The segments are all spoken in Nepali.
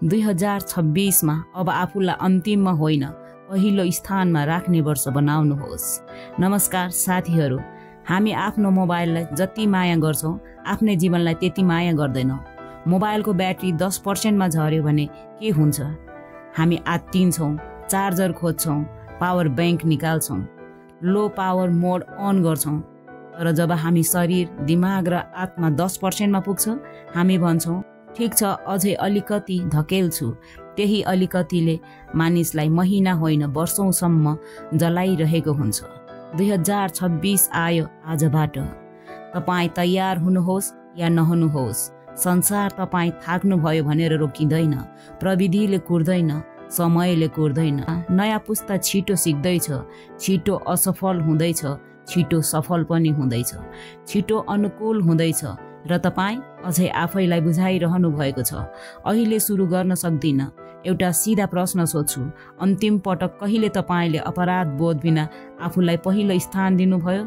2026 मा अब आफूलाई अन्तिममा होइन पहिलो स्थानमा राख्ने वर्ष बनाउनुहोस्। नमस्कार साथीहरू, हामी आफ्नो मोबाइललाई जति माया गर्छौँ आफ्नै जीवनलाई त्यति माया गर्दैनौँ। मोबाइलको ब्याट्री 10% मा झर्यो भने के हुन्छ? हामी आत्तिन्छौँ, चार्जर खोज्छौँ, पावर ब्याङ्क निकाल्छौँ, लो पावर मोड अन गर्छौँ। तर जब हामी शरीर, दिमाग र आत्मा 10% मा पुग्छ, हामी भन्छौँ ठिक छ, अझै अलिकति धकेल्छु। त्यही अलिकतिले मानिसलाई महिना होइन वर्षौंसम्म जलाइरहेको हुन्छ। 2026 आयो आजबाट। तपाईँ तयार हुनुहोस् या नहुनुहोस्, संसार तपाईँ थाक्नुभयो भनेर रोकिँदैन, प्रविधिले कुर्दैन, समयले कुर्दैन। नयाँ पुस्ता छिटो सिक्दैछ, छिटो असफल हुँदैछ, छिटो सफल पनि हुँदैछ, छिटो अनुकूल हुँदैछ र तपाईँ अझै आफैलाई बुझाइरहनु भएको छ अहिले सुरु गर्न सक्दिन। एउटा सिधा प्रश्न सोध्छु, अन्तिम पटक कहिले तपाईँले अपराध बोध बिना आफूलाई पहिलो स्थान दिनुभयो?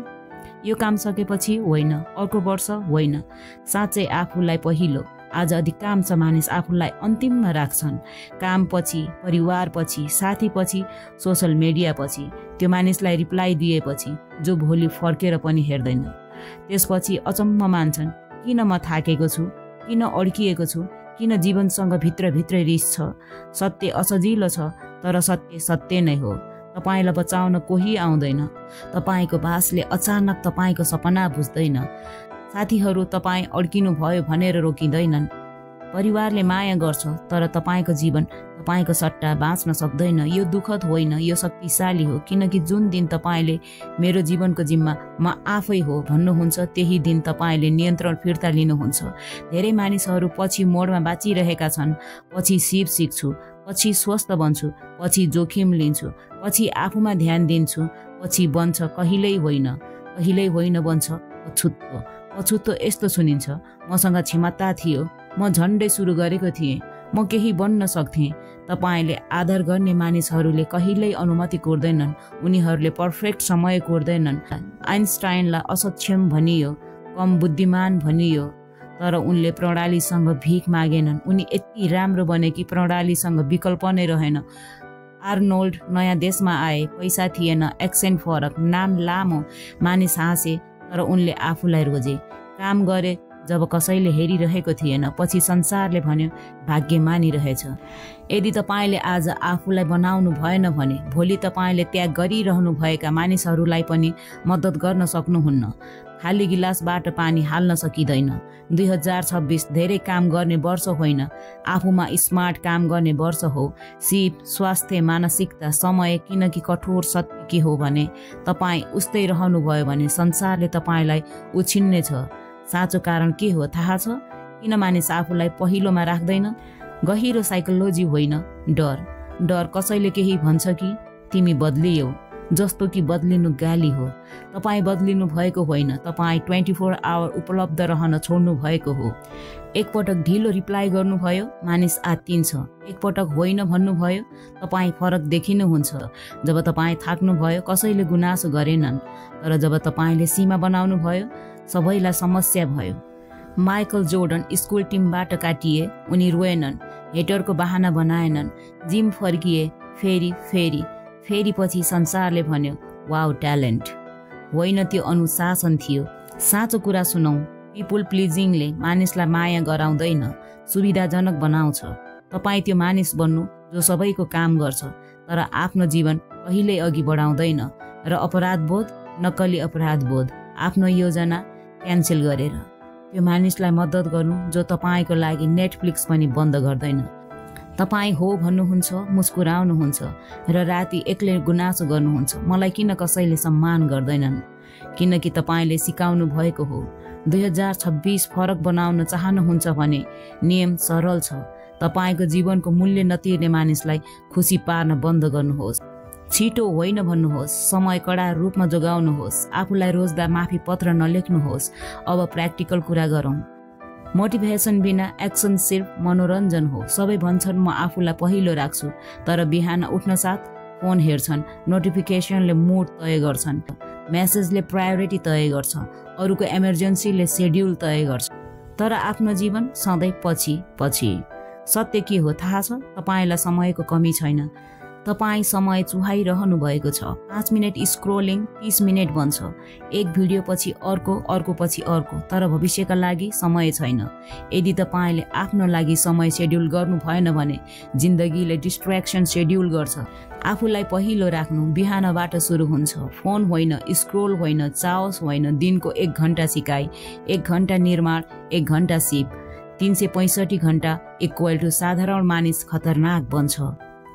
यो काम सकेपछि होइन, अर्को वर्ष होइन, साँच्चै आफूलाई पहिलो। आज अधिकांश मानिस आफूलाई अन्तिममा राख्छन्, कामपछि, परिवारपछि, साथीपछि, सोसल मिडियापछि, त्यो मानिसलाई रिप्लाई दिएपछि जो भोलि फर्केर पनि हेर्दैन। त्यसपछि अचम्म मान्छन्, किन म थाकेको छु, किन अड्किएको छु, किन जीवनसँग भित्रभित्रै रिस छ। सत्य असजिलो छ, तर सत्य सत्य नै हो। तपाईँलाई बचाउन कोही आउँदैन, तपाईँको बासले अचानक तपाईँको सपना बुझ्दैन। साथीहरू तपाईँ अड्किनु भयो भनेर रोकिँदैनन्। परिवारले माया गर्छ, तर तपाईँको जीवन तपाईँको सट्टा बाँच्न सक्दैन। यो दुःखद होइन, यो शक्तिशाली हो, किनकि जुन दिन तपाईँले मेरो जीवनको जिम्मा म आफै हो भन्नुहुन्छ, त्यही दिन तपाईँले नियन्त्रण फिर्ता लिनुहुन्छ। धेरै मानिसहरू पछि मोडमा बाँचिरहेका छन्। पछि सिप सिक्छु, पछि स्वस्थ बन्छु, पछि जोखिम लिन्छु, पछि आफूमा ध्यान दिन्छु, पछि बन्छ कहिल्यै होइन बन्छ पछुतो। पछुतो यस्तो सुनिन्छ, मसँग क्षमता थियो, म झन्डै सुरु गरेको थिएँ, म केही बन्न सक्थेँ। तपाईँले आदर गर्ने मानिसहरूले कहिल्यै अनुमति कोर्दैनन्, उनीहरूले पर्फेक्ट समय कोर्दैनन्। आइन्स्टाइनलाई असक्षम भनियो, कम बुद्धिमान भनियो, तर उनले प्रणालीसँग भिख मागेनन्। उनी यति राम्रो बने कि प्रणालीसँग विकल्प नै रहेन। आर्नोल्ड नयाँ देशमा आए, पैसा थिएन, एक्सेन्ट फरक, नाम लामो, मानिस हाँसे, तर उनले आफूलाई रोजे। काम गरे जब कसैले हेरिरहेको थिएन। पछि संसारले भन्यो भाग्यमानी रहेछ। यदि तपाईँले आज आफूलाई बनाउनु भएन भने भोलि तपाईँले त्याग गरिरहनु भएका मानिसहरूलाई पनि मद्दत गर्न सक्नुहुन्न। खाली गिलासबाट पानी हाल्न सकिँदैन। 2026 धेरै काम गर्ने वर्ष होइन, आफूमा स्मार्ट काम गर्ने वर्ष हो। सिप, स्वास्थ्य, मानसिकता, समय, किनकि कठोर सत्य के हो भने तपाईँ उस्तै रहनुभयो भने संसारले तपाईँलाई उछिन्ने छ। साँचो कारण के हो थाहा छ? किन मानिस आफूलाई पहिलोमा राख्दैन? गहिरो साइकोलोजी होइन, डर। डर कसैले केही भन्छ कि तिमी बदलियौ, जस्तो कि बदलिनु गाली हो। तपाईँ बदलिनु भएको होइन, तपाईँ 24 आवर उपलब्ध रहन छोड्नु भएको हो। एकपटक ढिलो रिप्लाई गर्नुभयो, मानिस आत्तिन्छ। एकपटक होइन भन्नुभयो, तपाईँ फरक देखिनुहुन्छ। जब तपाईँ थाक्नुभयो कसैले गुनासो गरेनन्, तर जब तपाईँले सीमा बनाउनु भयो सबैलाई समस्या भयो। माइकल जोर्डन स्कुल टिमबाट काटिए, उनी रोएनन्, हेटरको बहाना बनाएनन्, जिम फर्किए, फेरि पछि संसारले भन्यो वाउ ट्यालेन्ट। होइन, त्यो अनुशासन थियो। साँचो कुरा सुनौ, पिपुल प्लिजिङले मानिसलाई माया गराउँदैन, सुविधाजनक बनाउँछ। तपाईँ त्यो मानिस बन्नु जो सबैको काम गर्छ तर आफ्नो जीवन कहिल्यै अघि बढाउँदैन। र अपराधबोध, नक्कली अपराधबोध, आफ्नो योजना क्यान्सल गरेर त्यो मानिसलाई मद्दत गर्नु जो तपाईँको लागि नेटफ्लिक्स पनि बन्द गर्दैन। तपाईँ हो भन्नुहुन्छ, मुस्कुराउनुहुन्छ र राति एक्लै गुनासो गर्नुहुन्छ, मलाई किन कसैले सम्मान गर्दैनन्? किनकि तपाईँले सिकाउनु भएको हो। 2026 फरक बनाउन चाहनुहुन्छ भने नियम सरल छ। तपाईँको जीवनको मूल्य नतिर्ने मानिसलाई खुसी पार्न बन्द गर्नुहोस्। छिटो होइन भन्नुहोस्, समय कडा रूपमा जोगाउनुहोस्, आफूलाई रोज्दा माफी पत्र नलेख्नुहोस्। अब प्र्याक्टिकल कुरा गरौँ। मोटिभेसन बिना एक्सन सिर्फ मनोरञ्जन हो। सबै भन्छन् म आफूलाई पहिलो राख्छु, तर बिहान उठ्न साथ फोन हेर्छन्, नोटिफिकेसनले मुड तय गर्छन्, मेसेजले प्रायोरिटी तय गर्छ, अरूको इमर्जेन्सीले सेड्युल तय गर्छ, तर आफ्नो जीवन सधैँ पछि। सत्य के हो थाहा छ? तपाईँलाई समयको कमी छैन। तपाईँ समय चुहाइरहनु भएको छ। 5 मिनट स्क्रोलिङ 30 मिनट बन्छ। एक भिडियो पछि अर्को पछि अर्को, तर भविष्यका लागि समय छैन। यदि तपाईँले आफ्नो लागि समय सेड्युल गर्नु भएन भने जिन्दगीले डिस्ट्र्याक्सन सेड्युल गर्छ। आफूलाई पहिलो राख्नु बिहानबाट सुरु हुन्छ। फोन होइन, स्क्रोल होइन, चाओस होइन। दिनको 1 घण्टा सिकाइ, 1 घण्टा निर्माण, 1 घण्टा सिप। 365 घण्टा इक्वल टु साधारण मानिस खतरनाक बन्छ।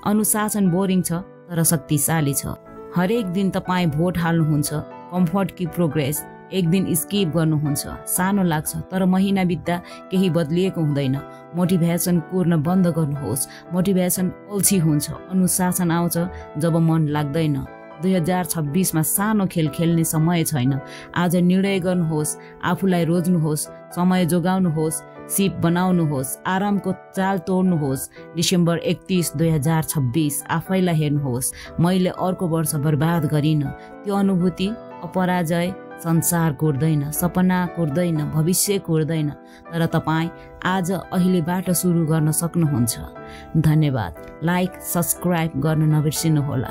अनुशासन बोरिङ छ तर शक्तिशाली छ। हरेक दिन तपाईँ भोट हाल्नुहुन्छ, कम्फर्ट कि प्रोग्रेस। एक दिन स्किप गर्नुहुन्छ, सानो लाग्छ तर महिना बित्दा केही बदलिएको हुँदैन। मोटिभेसन कुर्न बन्द गर्नुहोस्। मोटिभेसन अल्छी हुन्छ। अनुशासन आउँछ जब मन लाग्दैन। 2026 मा सानो खेल खेल्ने समय छैन। आज निर्णय गर्नुहोस्, आफूलाई रोज्नुहोस्, समय जोगाउनुहोस्, सिप बनाउनुहोस्, आरामको चाल तोड्नुहोस्। डिसेम्बर 31, 2026 आफैलाई हेर्नुहोस्। मैले अर्को वर्ष बर्बाद गरिन। त्यो अनुभूति अपराजय संसार कोर्दैन, सपना कोर्दैन, भविष्य कोर्दैन, तर तपाईँ आज अहिलेबाट सुरु गर्न सक्नुहुन्छ। धन्यवाद। लाइक, सब्सक्राइब गर्न नबिर्सिनुहोला।